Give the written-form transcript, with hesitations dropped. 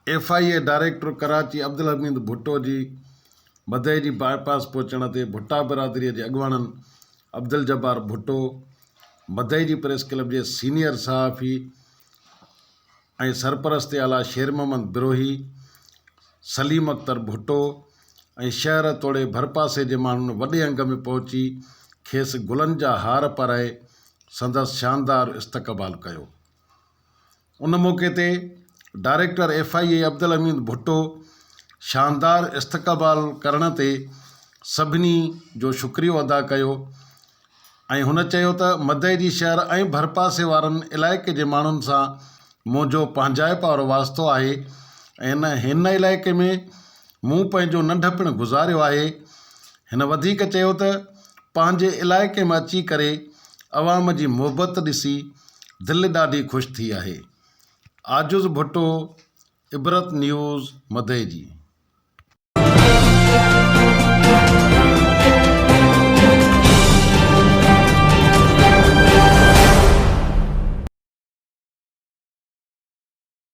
F I A director Karachi Abdul Hameed Bhutto جي مدئجي باء پاس پهچڻ تي ڀٽا برادري جي اڳواڻن عبدالجبار ڀٽو، مدئجي پريس ڪلب جي سينيئر صحافي ۽ سرپرست اعليٰ شير محمد بروهي، سليم اختر ڀٽو ۽ شهر توڙي ڀرپاسي جي ماڻهن وڏي انگ ۾ پهچي کيس گلن جا هار پارائي سندس شاندار استقبال ڪيو. ان موقعي تي director F I A Abdul Hameed Bhutto شاندار استقبال ڪرڻ تي سڀني جو شڪريو ادا ڪيو ۽ هن چيو ته مدئجي شهر ۽ ڀرپاسي وارن علائقي جي ماڻهن سان منهنجو پنهنجائپ وارو واسطو آهي ۽ هن علائقي ۾ مون پنهنجو ننڍپڻ گذاريو آهي هن وڌيڪ چيو ته پنهنجي علائقي ۾ اچي ڪري عوام جي محبت ڏسي دل ڏاڍي خوش ٿي آهي. عاجز ڀٽو، عبرت نيوز، مدئجي.